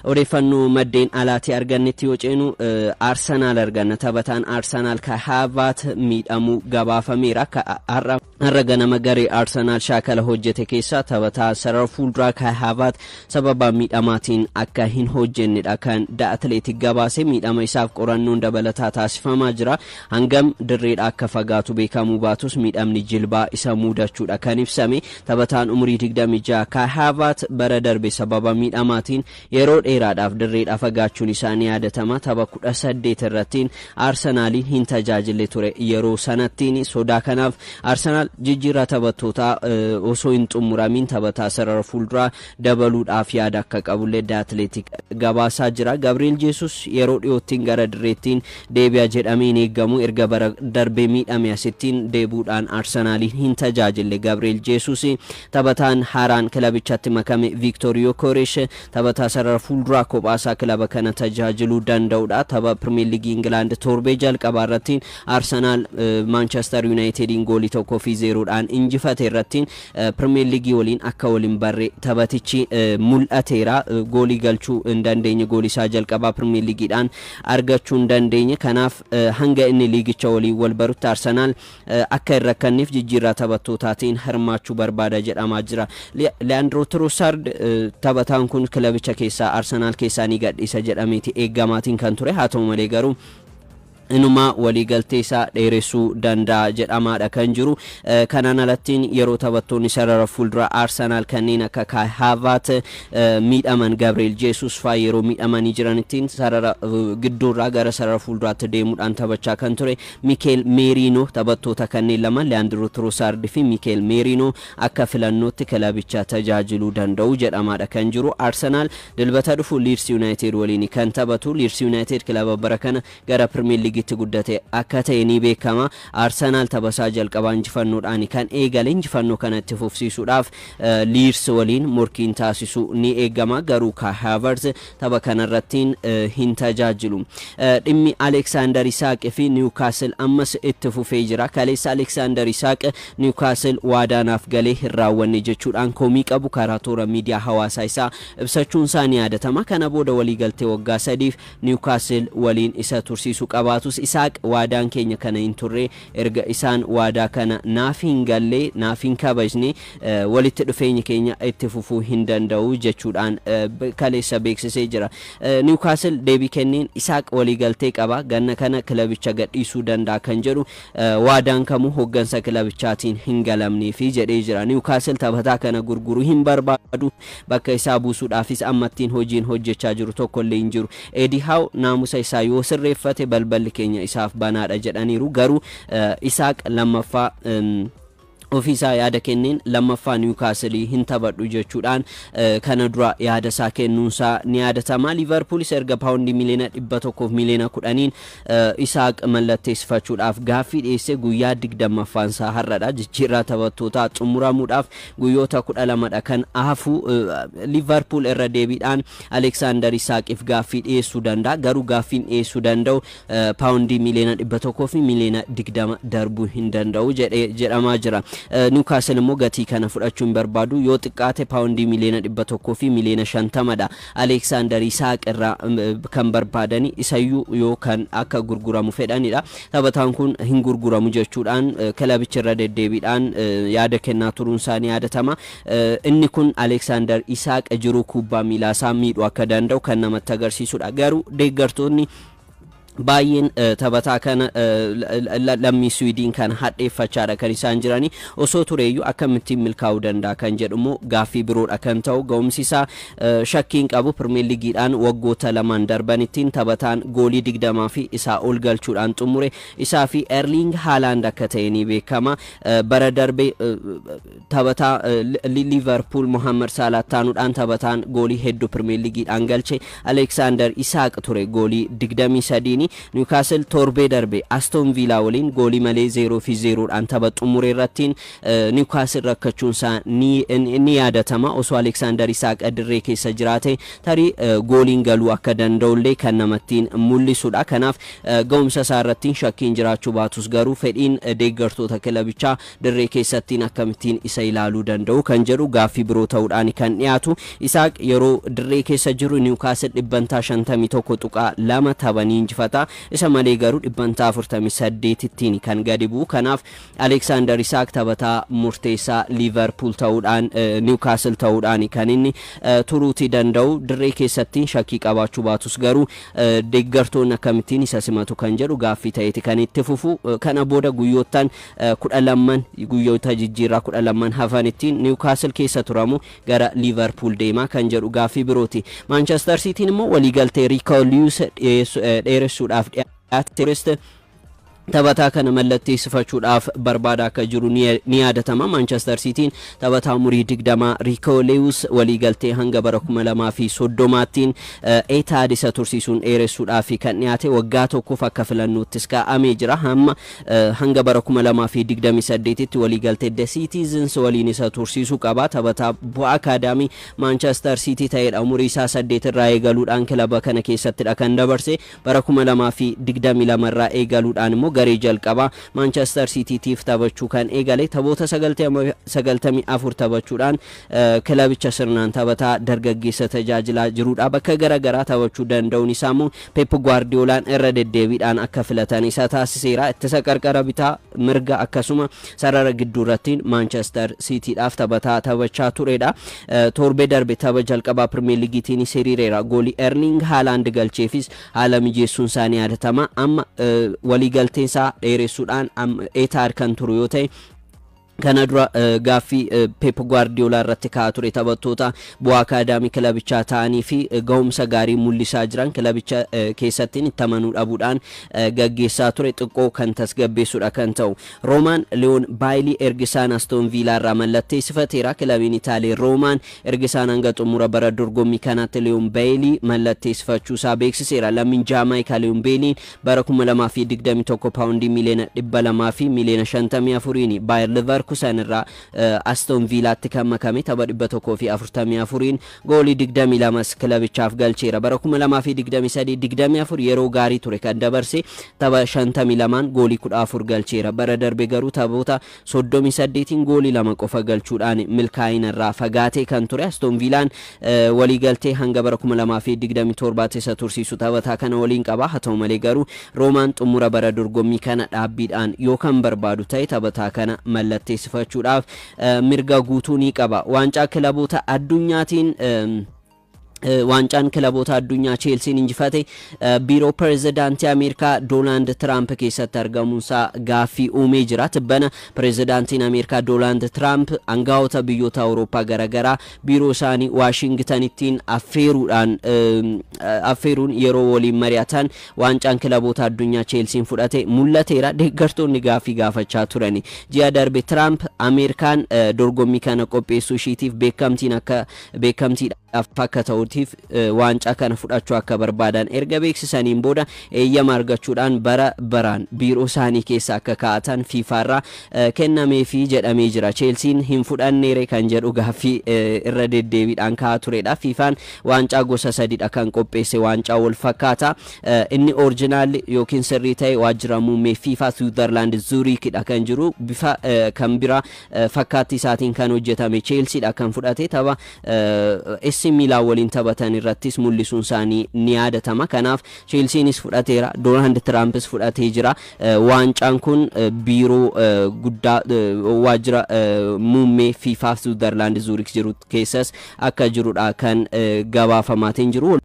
Odeeffannoo maddeen alaatii argannetti yoo ceenu, Arsenaal arganna. Taphataan Arsenaal Kai Havertz miidhamuu gabaafameera. Har'a ganama garee Arsenaal shaakala hojjete keessaa taphataa sarara fuulduraa Kai Havertz sababa miidhamaatiin akka hin hojjennedha kan The Athletic gabaase. Miidhama isaaf qorannoon dabalataa taasifamaa jira. Hangam dirreedha akka fagaatu beekamuu baatus, miidhamni jilbaa isa mudachuudha kan ibsame. Taphataan umurii 26 Kai Havertz bara darbe sababa miidhamaatiin yeroo dheeraadhaaf dirreedha fagaachuun isaa ni yaadatama. Tapha 18 irrattiin Arsenaaliin hin tajaajille ture yeroo sanattiin. Sodaa kanaaf Arsenaal jijjiirraa taphattootaa osoo hin xumuramiin taphataa sarara fuulduraa dabaluudhaaf yaada akka qabullee The Athletic gabaasaa jira. Gabriel Jesus yeroo dhiyoottiin gara dirreettiin deebi'a jedhamee hin eeggamu. Erga bara darbee miidhame asittiin deebuudhaan Arsenaaliin hin tajaajille Gabriel Jesus. Taphataan haaraan kilabichatti makame Viktor Gyökeres taphataa sarara fuulduraa kophaasaa kilaba kana tajaajiluu danda'udha. Tapha Pirimeer Liigii Ingilaand torbee jalqabaa irratti Arsenaal Manchester Yuunaayitediin goolii 1-0dhaan injifate irratti Pirimeer Liigii waliin akka waliin barre taphatichi mul'ateera. Goolii galchuu hin dandeenye, goolii isaa jalqabaa Pirimeer Liigiidhaan argachuu hin dandeenye. Kanaaf hanga inni liigicha waliin wal barutti Arsenaal akka hin rakkanneef jijjiirraa taphattootaatiin hirmaachuu barbaada jedhamaa jira. Leandro Trossard, taphataan kun kilabicha keessaa, Arsenaal keessaa ni gadhiisa jedhameeti eeggamaatiin kan ture. Haa ta'u malee garuu inuma waliigaltee isaa dheeressuu danda'a jedhamaadha kan jiru. Kanaan alattiin yeroo taphattoonni sarara fuuldura Arsenaal kanneen akka Kai Havertz miidhaman, Gabriel Jesus faa yeroo miidhamanii jiranittiin sarara gidduurraa gara sarara fuulduraatti deemuudhaan taphachaa kan ture Mikel Merino, taphattoota kanneen lama, Leandro Trossard fi Mikel Merino, akka filannootti kilabicha tajaajiluu danda'u jedhamaadha kan jiru. Arsenaal Dilbata dhufu Leeds United waliin kan taphatu. Leeds United kilaba bara kana gara Premier League itti guddate akka ta'e ni beekama. Arsenaal taphasaa jalqabaa injifannoodhaan kan eegale, injifannoo kana itti fufsiisuudhaaf Leeds waliin morkiin taasisu ni eegama. Garuu Kai Havertz tapha kanarrattiin hin tajaajilu. Dhimmi Alexander Isak fi Newcastle ammas itti fufee jira. Kaleessa Alexander Isak Newcastle waadaanaaf galee hin raawwanne jechuudhaan komii qabu karaa toora miidiyaa hawaasaa isaa ibsachuun isaa ni yaadatama. Kana booda waliigaltee waggaa 3f Newcastle waliin isa tursiisu qabaatus, Isaaq waadaan keenya kana hin turre, erga isaan waadaa kana naaf hin galle, naaf hin kabajne, walitti dhufeenyi keenya itti fufuu hin danda'u jechuudhaan kaleessa beeksisee jira. Newcastle deebii kenneen Isaaq waliigaltee qaba, ganna kana kilabicha gadhiisuu danda'a kan jedhu waadaan kamuu hooggansa kilabichaatiin hin galamneefi jedhee jira. Newcastle taphataa kana gurguruu hin barbaadu, bakka isaa buusuudhaafis ammattiin hojiin hojjechaa jiru tokkollee hin jiru. Eddie Howe naamusa isaa yoo sirreeffate balballi keenya isaaf banaadha jedhaniiru. Garuu Isaaq lammaffaa ofiisaa yaada kenneen lammaffaa Niwukaasilii hin taphadhu jechuudhaan kana dura yaada isaa kennuunsaa ni yaadatama. Liivarpuulis erga paawundii miliyoona 110n Isaaq mallatteessifachuudhaaf gaaffii dhiyeesse guyyaa 20ffaansaa har'adha. Jijjiirraa taphattootaa xumuramuudhaaf guyyoota 12dha kan hafu. Liivarpuul irra deebiidhaan Aleksaandar Isaaqiif gaaffii dhiyeessuu danda'a. Garuu gaaffiin dhiyeessuu danda'u paawundii miliyoona 120 darbuu hin danda'u jedhamaa jira. Niwukaasel immoo gatii kana fudhachuu hin barbaadu. Yoo xiqqaate paawundii miliyoona 150dha Aleksaandar Isaaq irraa kan barbaadani, isayyuu yoo kan akka gurguramu fedhanidha. Taphataan kun hin gurguramu jechuudhaan kilabicha irra deddeebiidhaan yaada kennaa turuun isaa ni yaadatama. Inni kun Aleksaandar Isaaq jiruu kubbaa miilaa isaa miidhuu akka danda'u kan namatti agarsiisudha. Garuu deeggartoonni baay'een taphataa kana, lammii Swiidin kana, hadheeffachaadha kan isaan jirani. Osoo tureeyyuu akkamittiin milkaa'uu danda'a kan jedhu immoo gaaffii biroodha kan ta'u. Ga'umsi isaa shakkiin qabu, Pirimeer Liigiidhaan waggoota lamaan darbanittiin taphataan goolii 20 fi isaa ol galchuudhaan xumure isaa fi Erling Haaland akka ta'e ni beekama. Bara darbe taphataa Liverpool Mohammad Salah taanuudhaan taphataan goolii hedduu Pirimeer Liigiidhaan galche Aleksaandar Isaaq ture, goolii 23. irrattiin Niwukaasel torbee darbe Aston Villaa waliin goolii malee 0-0dhaan tapha xumure irrattiin Niwukaasel rakkachuun isaa ni yaadatama. Osoo Aleksaandar Isaaq dirree keessa jiraate tarii gooliin galuu akka danda'ullee kan namattiin mul'isudha. Kanaaf ga'umsa isaa irrattiin shakkiin jiraachuu baatus garuu fedhiin deeggartoota kilabichaa dirree keessattiin akkamittiin isa ilaaluu danda'u kan jedhu gaaffii biroo ta'uudhaan kan dhiyaatu. Isaaq yeroo dirree keessa jiru Niwukaasel dhibbantaa 51.2 taphanii injifata. Isa malee garuu dhibbantaa 48ttiin kan gadi bu'u. Kanaaf Aleksaandar Isaaq taphataa murteessaa Liverpool ta'uudhaan, Niwukaasel ta'uudhaan kan inni turuutii danda'u. Dirree keessattiin shakkii qabaachuu baatus garuu deeggartoonni akkamittiin isa simatu kan jedhu gaaffii ta'eeti kan itti fufu. Kana booda guyyoottan 12, guyyoota jijjiirraa 12 hafanittiin Niwukaasel keessa turamu gara Liverpool deemaa kan jedhu gaaffii birooti. Manchester Cityin immoo waliigaltee Rico Lewis dheeressuudhaaf dhiyaate. Taphataa kana mallatteessifachuudhaaf barbaada akka jiru ni yaadatama. Manchester Cityin taphataa umurii 20 Rico Lewis waliigaltee hanga bara 2030ttiin Etihad isa tursiisuun dheeressuudhaaf kan dhiyaate, waggaa tokkoof akka filannoottis kaa'amee jira. Hamma hanga bara 2028tti waliigaltee The Citizens waliin isa tursiisuu qaba. Taphataa bu'aa akaadaamii Manchester City ta'edha. Umurii isaa 8 irraa eegaluudhaan kilaba kana keessattidha kan dabarse. Bara 2022 irraa eegaluudhaan immoo garee jalqabaa Manchester Citytiif taphachuu kan eegale, taphoota 94 taphachuudhaan kilabicha sirnaan taphataa dargaggeessa tajaajilaa jirudha. Bakka garaagaraa taphachuu danda'uun isaa immoo Pep Guardiolaan irra deddeebiidhaan akka filatan isa taasiseera. Ittisa qarqara bitaa, mirga akkasuma sarara gidduu irratti Manchester Cityidhaaf taphataa taphachaa turedha. Torbee darbe tapha jalqabaa Premier Leaguetiin hiriireera. Goolii Erling Haaland galcheefis haala mijeessuun isaanii yaadatama. Amma waliigalteen isaa dheeressuudhaan Etihad kan turu yoo ta'e, kana dura gaaffii Pep Guardiola irratti ka'aa ture, taphattoota bu'aa akaadaamii kilabichaa ta'anii fi ga'umsa gaarii mul'isaa jiran kilabicha keessatti itti amanuu dhabuudhaan gaggeessaa ture xiqqoo kan tasgabbeessudha kan ta'u. Roomaan Leon Bailey ergisaan Aston Villa irraa mallatteessifateera. Kilabiin Itaalii Roomaan ergisaan hanga xumura bara dorgommii kanaatti Leon Bailey mallatteessifachuu isaa beeksiseera. Lammiin Jaamaayikaa Leon Bailey bara 2021 paawundii miliyoona 200 fi miliyoona 54 Bayer Leverkusen irraa Aston Villaatti kan makame, tapha 144 goolii 22 kilabichaaf galcheera. Bara 2023 24 yeroo gaarii ture kan dabarse, tapha 52 goolii 14 galcheera. Bara darbe garuu taphoota 38 goolii 2 qofa galchuudhaan milkaa'ina irraa fagaatee kan ture. Aston Villaan waliigaltee hanga bara 2027 isa tursiisu taphataa kana waliin qaba. Haa ta'u malee garuu Roomaan xumura bara dorgommii kana dhaabbiidhaan yoo kan barbaadu ta'e taphataa kana mallatteessifachuudhaaf mirga guutuu ni qaba. Waancaa kilaboota addunyaatiin, waancaan kilaboota addunyaa Cheelsiin injifate biiroo pireezidaantii Ameerikaa Doonaald Tiraamp keessatti argamuunsaa gaaffii uumee jira. Tibbana pireezidaantiin Ameerikaa Doonaald Tiraamp aangawoota biyyoota Awurooppaa garaagaraa biiroo isaanii Waashingitanittiin affeeruudhaan, affeeruun yeroo waliin mari'atan waancaan kilaboota addunyaa Cheelsiin fudhate mul'ateera. Deeggartoonni gaaffii gaafachaa turani. Ji'a darbe Tiraamp Ameerikaan dorgommii kana qopheessuu ishiitiif beekamtiin akka beekamtiidhaaf akka ta'uutiif waancaa kana fudhachuu akka barbaadan erga beeksisaniin booda eeyyama argachuudhaan bara baraan biiroo isaanii keessa akka kaa'atan fiifaarraa kennameefii jedhamee jira. Cheelsiin hin fudhanneere kan jedhu gaaffii irra deddeebiidhaan ka'aa turedha. Fiifaan waancaa gosa sadidha kan qopheesse, waancaa wal fakkaata. Inni orijinaalli yookiin sirrii ta'e waajjira muummee Fiifaa Switzerland Zuriikidha kan jiru. Bifa kan bira fakkaattii isaatiin kan hojjetame Cheelsiidha kan fudhate, tapha AC Milan waliin taphatan irrattis mul'isuun isaanii ni yaadatama. Kanaaf Cheelsiinis fudhateera, Doonaald Tiraampis fudhatee jira. Waancaan kun biiroo guddaa waajjira muummee Fiifaa Switzerland Zurich jiru keessas akka jirudha kan gabaafamaatiin jiru.